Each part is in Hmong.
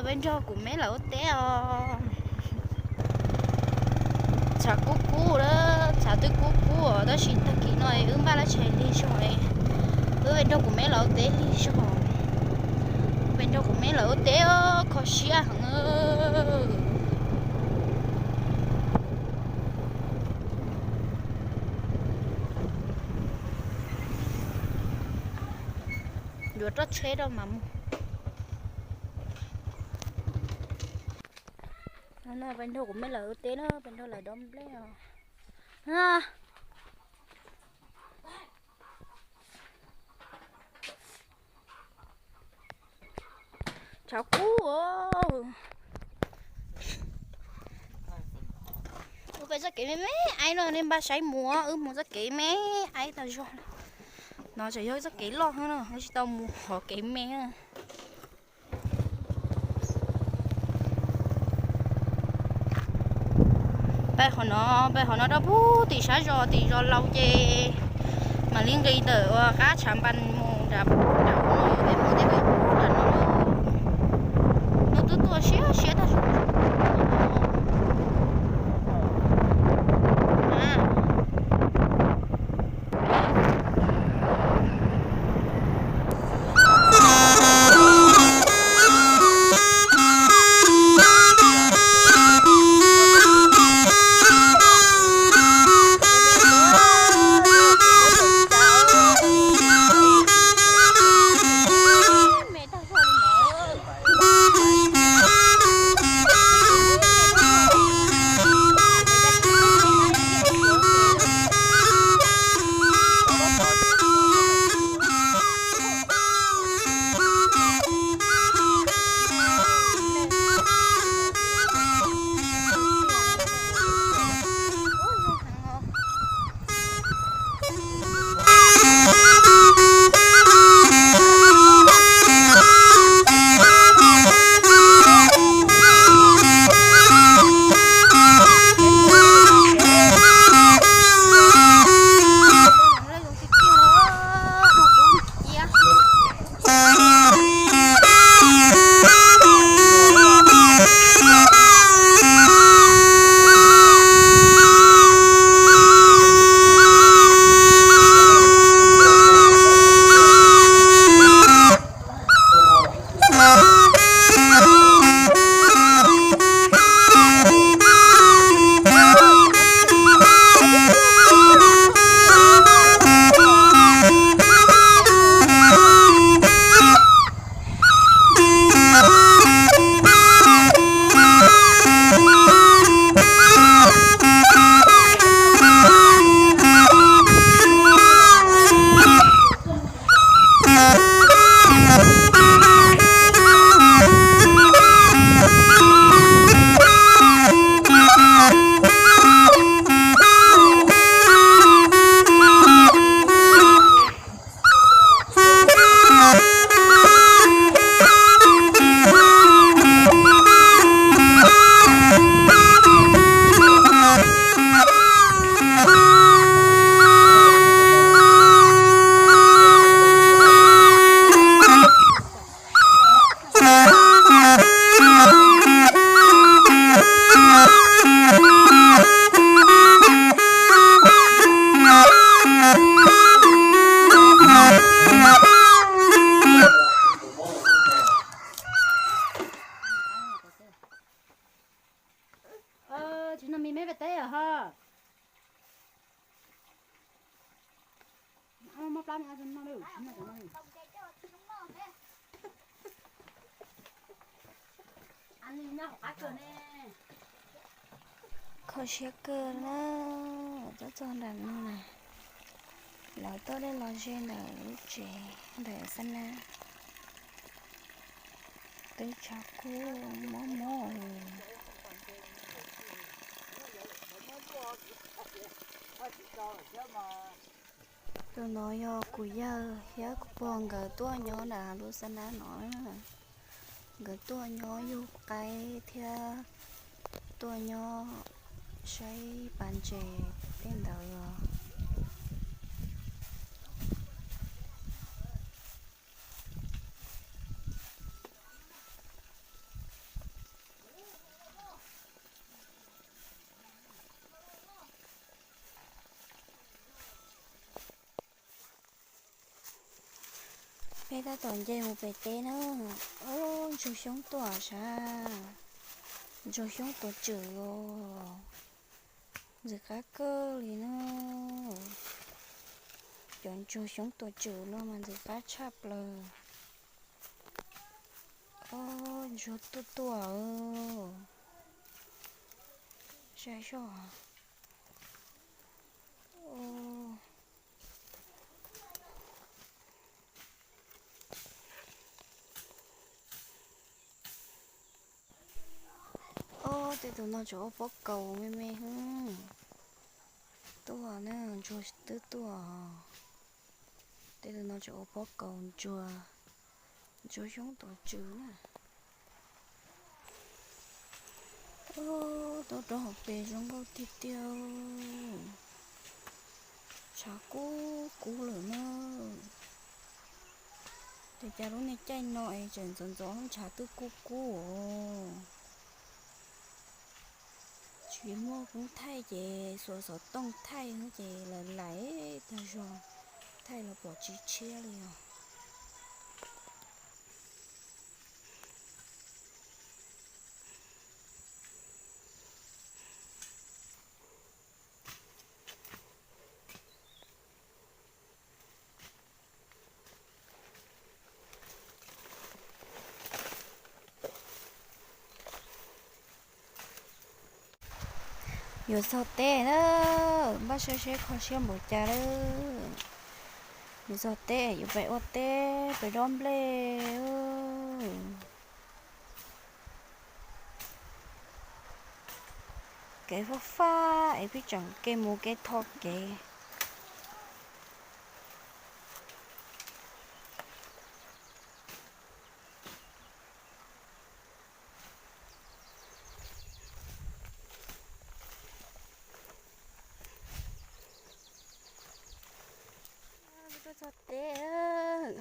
Peb nrog kuv me lawv ua teb os. Tshav kub kub lawm, tshav twb kub kub os, tab sis tag kis no wb npaj lab tshais lig zog, wb peb nrog kuv me lawv ua teb lig zog. Peb nrog kuv me lawv ua teb os, kho siab heev. Yuav rov tsheb rau mas mus. No peb nrog kuv me lawv ua teb na, peb nrog lawv dob nplej os. Tshav kub. Ua peb txoj kev me me aib no nej npaj saib mus, wb mus txoj kev me aib tag zog. No tseem yog txoj kev loj no, wb tsis tau mus hov kev me. Peb qhov no, peb qhov no rau pug tim sab zos, tim zos laus ces mam li nqis ntawm uas qab tshav npas mus nram, nram ub no, peb mus teb peb ub nram no. Ntuj twb tuaj siab siab tag zog. Tsis no me me peb teb ho. Kho siab kawg na, tuaj txog nram no na, lawv tuaj dej los ze ntawm lub tsev ntawm Xab Nab, twb tshav kub mob mob li. Tus no yog kuv yawg thiab kuv pog nkawd tuaj nyob nram lub Xab Nab no. Nkawd tuaj nyob yug qaib thiab tuaj nyob saib pas ntses tej ntawd os. Peb tab tom nce mus pem teb na. Ub, ntsuag xyoob tuaj sav. Ntsuag xyoob tuaj tswm os. Ntxim qab kawg li na. Cov ntsuag xyoob tuaj tswm no mas ntxim qab tshaj plaws. Ub, ntsuag tuaj tuaj. Saib soj. Ob, tej tus no tseem ua pob kaus me me. Tuaj na, ntsuag twb tuaj. Tej tus no tseem ua pob kaus ntsuag, ntsuag xyoob tuaj tswm na. Tuaj rau hauv pes zoo nkauj tiag tiag. Ntshav kub kub lawm na. Ces cas lub niag caij no es tseem ntxov ntxov ntshav twb kub kub os. Tsis muaj koob thaij ces xuas xov tooj thaij ces lawv lais tag zog, thaij los pom tsis tshiab li os. Yuav txog teb na, npaj siab seb kho siab npaum cas lawm. Yuav txog teb yuav pais ua teb pais dob nplej. Kev faj faj es peb tseem kev mus kev tho kev. Tuaj txog teb.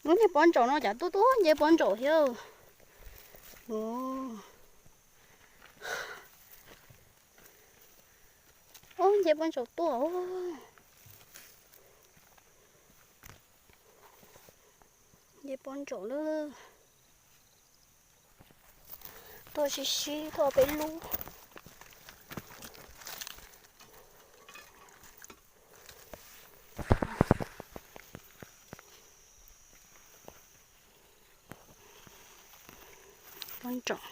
Lub niag pob ntsaum no cas tuaj tuaj nce pob ntsaum thiab. Ub, nce pob ntsaum tuaj. Nce pob ntsaum lawm. Tuaj sib sib tuaj peb lub. Pob ntsaum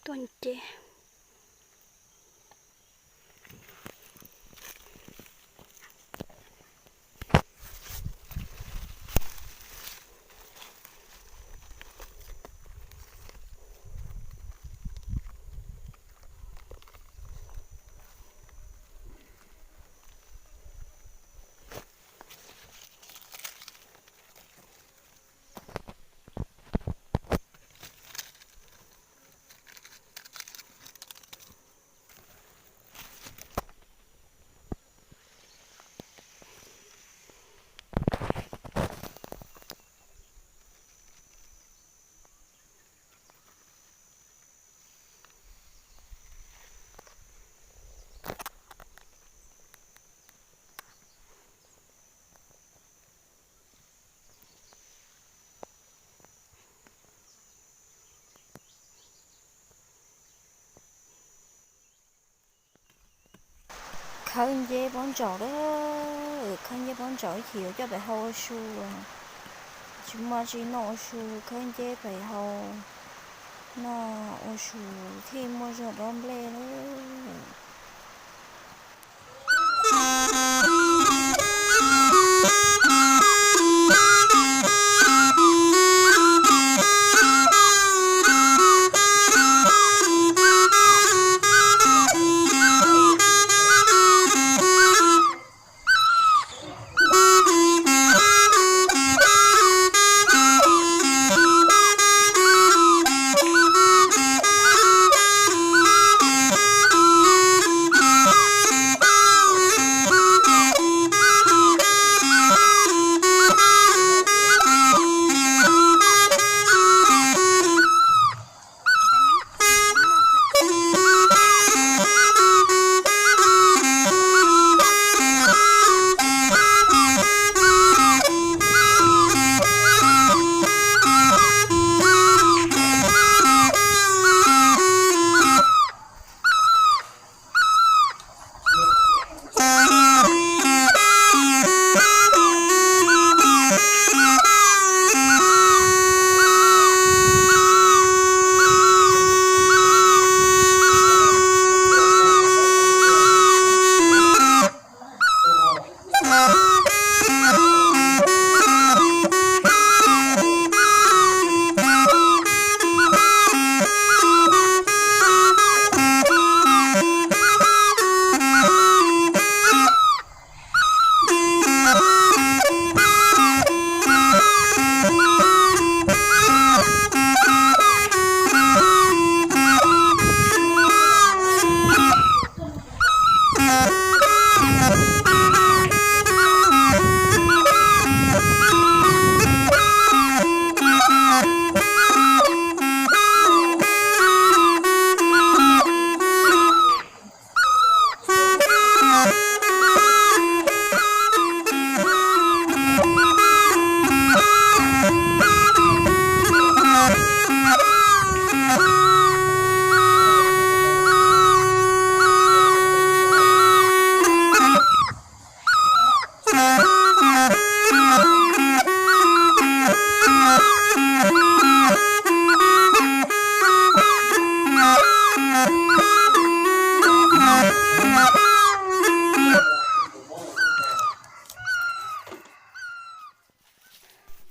tuaj nce. Khawb nceb pob ntsaum lawm, khawb nceb pob ntsaum ib chim yuav coj pem hau ua su. Tsis muaj tsi noj ua su, khawb nceb pem hau noj ua su thiaj muaj zog dob nplej lawm.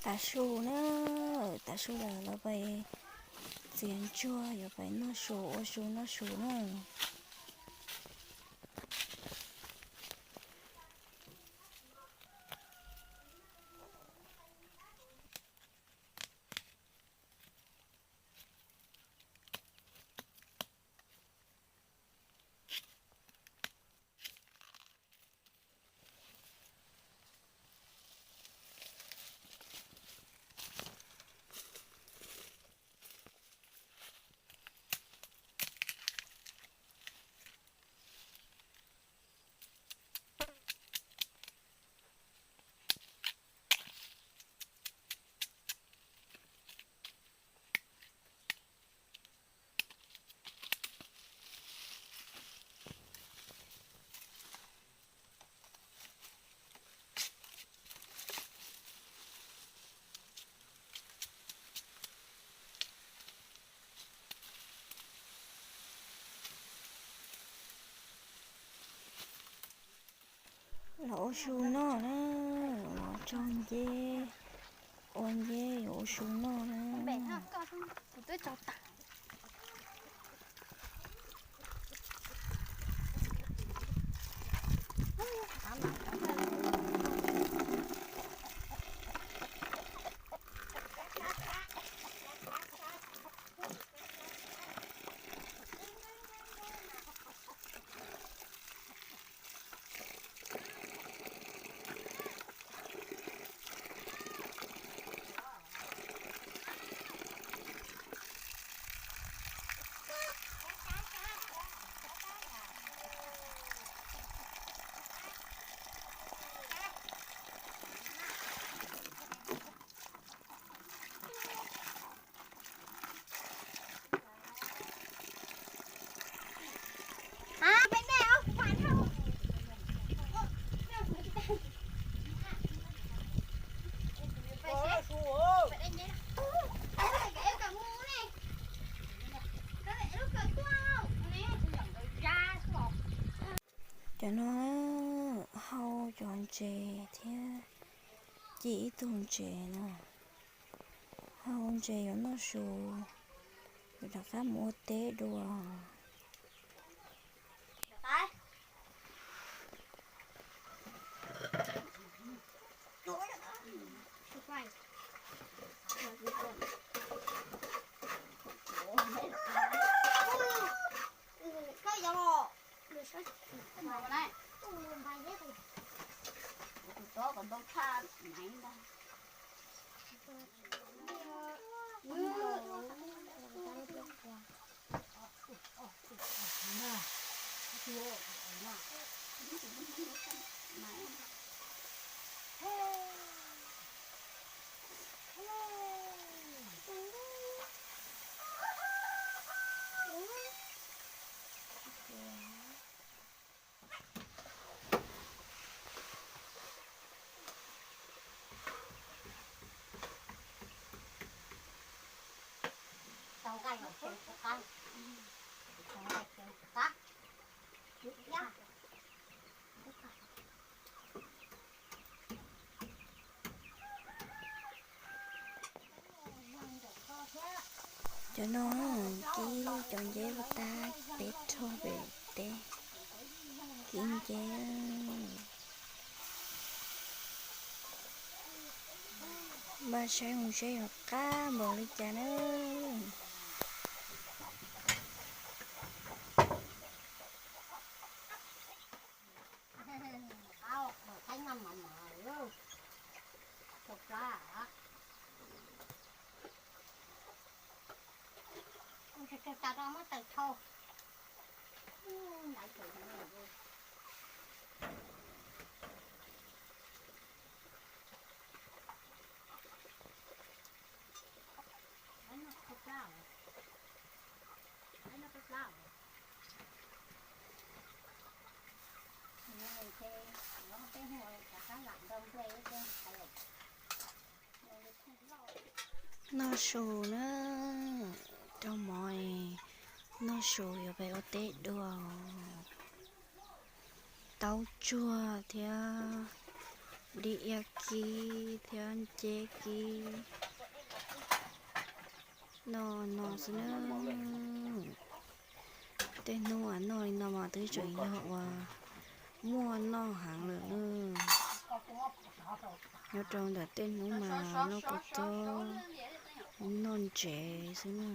Tav su na, tav su lawm los pais txiav ntsuag yuav pais noj su, ua su noj su na. Los ua su noj na, los tso nceb, ua nceb yuav ua su noj na. Cov no hau cov ntses thiab ci ib tug ntses no. Hau ntses yuav noj su, yuav rov qab mus ua teb dua. Cov no kib cov nceb ua tag peb rho pem teb, kib nceb. Npaj saib mus seb yog qab npaum li cas na. Noj su na, rau mov, noj su yuav pem ua teb dua. Taub tsuag thiab Di ia kib thiab nceb kib noj no xwb na. Tej hnub uas noj li no mas twb tseem yog uas muaj noj heev lawm na. Nyob rau ntawm tej hnub mas noj puas txog noj ntsev xwb na.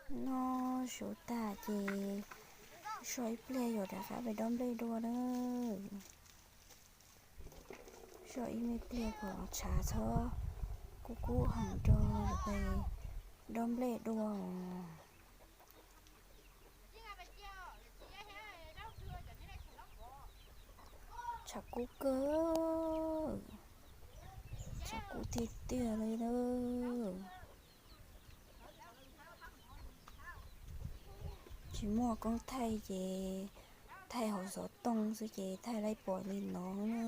Noj su tag ces so ib pliag yuav rov qab pem dob nplej dua na. So ib me pliag kom tshav txhob kub kub heev rau yuav pem dob nplej dua os. Tshav kub kawg, tshav kub tiag tiag li na. Tsis muaj koob thaij ces thaij hauv xov tooj xwb ces thaij laib pom li no na.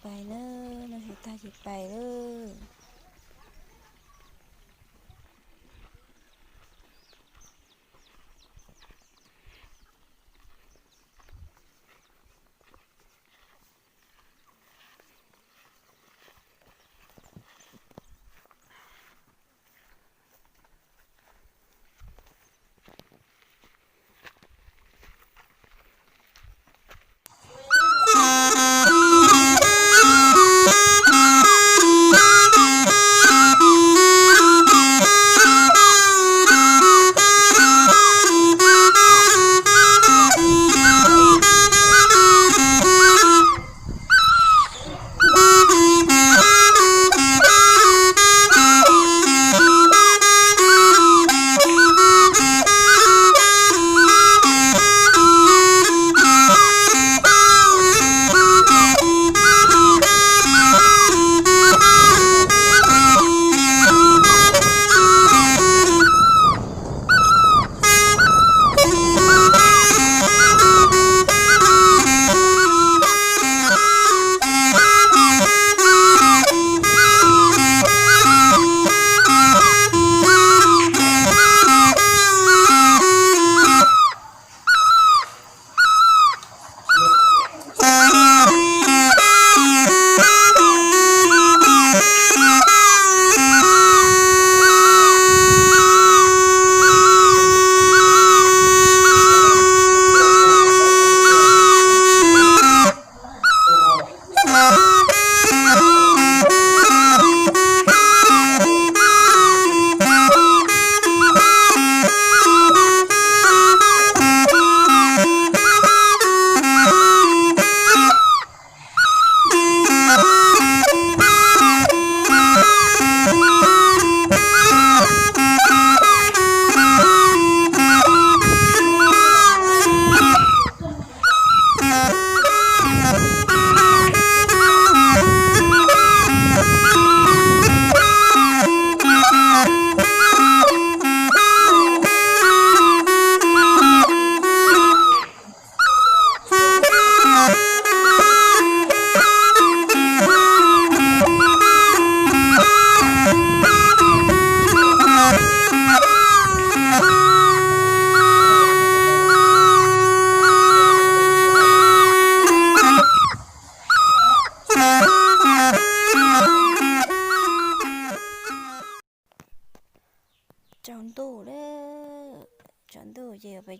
Pais lawm, noj su tag ces pais lawm.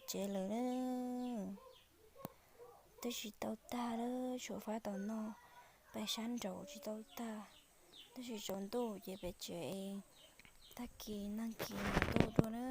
tsev lawm na. Twb tsis tau tag lawm, tshuav fab tom no, pais sab nraud tsis tau tag. Tab sis tsaus ntuj ces pem tsev, tag kis nag kis mam tuaj dua na.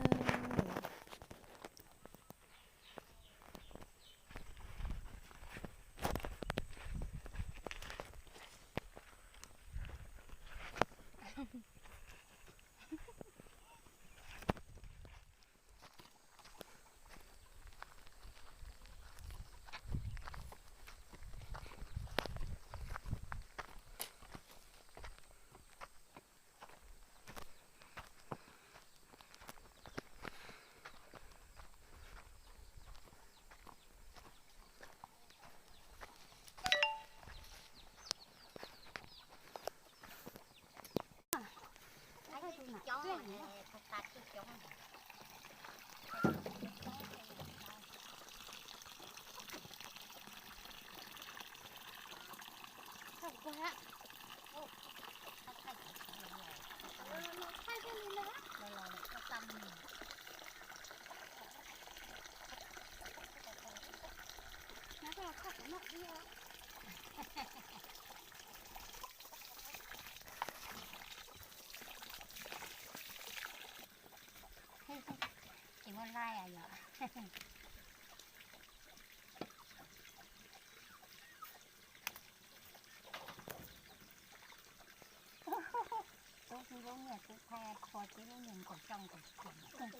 Tsis muaj laij yom. Tub tib lub niag tub thaij qhua tib lub niag nkaum toj nkaum kiag.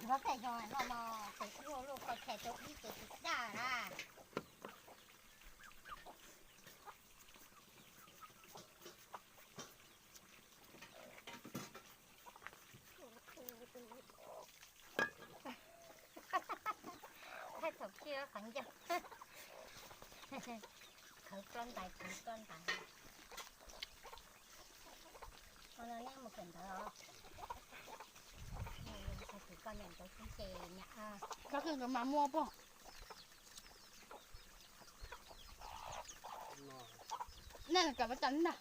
Yuav peb xyoo no no ces ua luaj qhov chaw rau ib ces tsis daj na. Thaij thaum kiag qhov ncauj. Khawv plob ntais, khawv plob ntais. Ua no nej mus kawm ntawv os. Tag kis koj niam ntawd xwb ces niam. Tag kis nkawd mas muaj pom. Nej kam pab tas ntag.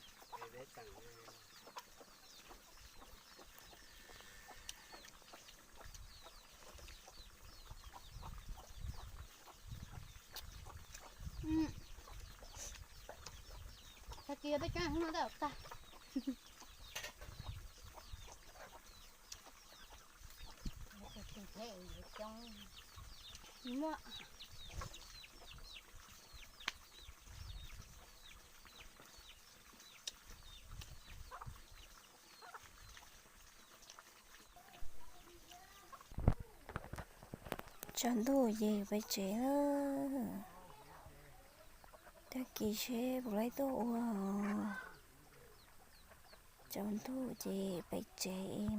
Tag kis peb coob no tej tag. Muaj. Tsaus ntuj ces pem tsev lawm. Tag kis seb puas laib tuaj ua. Tsaus ntuj ces pem tsev.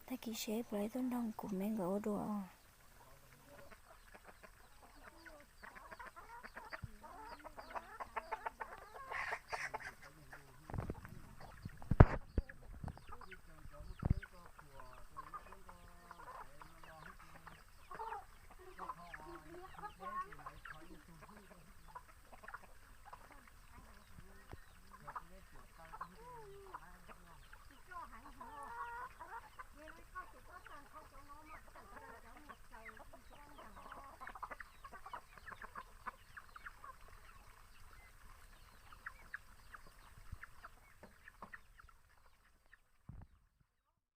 Tag kis seb puas laib tuaj nrog kuv me nkawd ua dua.